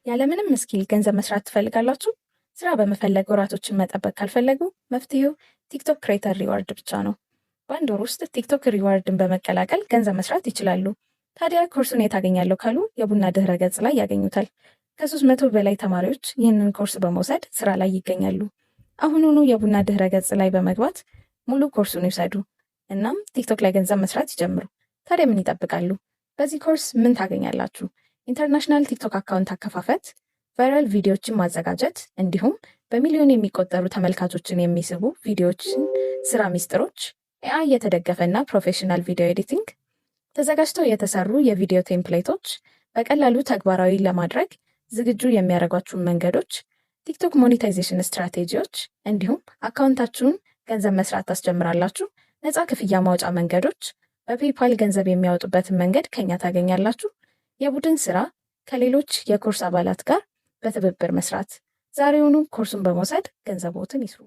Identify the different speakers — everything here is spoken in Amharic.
Speaker 1: ያለምንም skill ገንዘብ መስራት ትፈልጋላችሁ? ስራ በመፈለግ ወራቶችን መጠበቅ ካልፈለጉ መፍትሄው TikTok Creator Reward ብቻ ነው። በአንድ ወር ውስጥ TikTok Reward ን በመቀላቀል ገንዘብ መስራት ይችላሉ። ታዲያ ኮርሱን የት አገኛለሁ ካሉ የቡና ድህረ ገጽ ላይ ያገኙታል። ከ300 በላይ ተማሪዎች ይህንን ኮርስ በመውሰድ ስራ ላይ ይገኛሉ። አሁኑኑ የቡና ድህረ ገጽ ላይ በመግባት ሙሉ ኮርሱን ይውሰዱ። እናም TikTok ላይ ገንዘብ መስራት ይጀምሩ። ታዲያ ምን ይጠብቃሉ? በዚህ ኮርስ ምን ታገኛላችሁ? International TikTok account አከፋፈት፣ viral ቪዲዮዎችን ማዘጋጀት፣ እንዲሁም በሚሊዮን የሚቆጠሩ ተመልካቾችን የሚስቡ ቪዲዮዎችን ስራ ሚስጥሮች፣ AI የተደገፈና professional video editing፣ ተዘጋጅተው የተሰሩ የቪዲዮ template ኦች፣ በቀላሉ ተግባራዊ ለማድረግ ዝግጁ የሚያደርጓችሁን መንገዶች፣ TikTok monetization ስትራቴጂዎች፣ እንዲሁም account ኣችሁን ገንዘብ መስራት ታስጀምራላችሁ። ነፃ ክፍያ ማውጫ መንገዶች፣ በ PayPal ገንዘብ የሚያወጡበትን መንገድ ከኛ ታገኛላችሁ። የቡድን ስራ፣ ከሌሎች የኮርስ አባላት ጋር በትብብር መስራት። ዛሬውኑ ኮርሱን በመውሰድ ገንዘቦትን ይስሩ።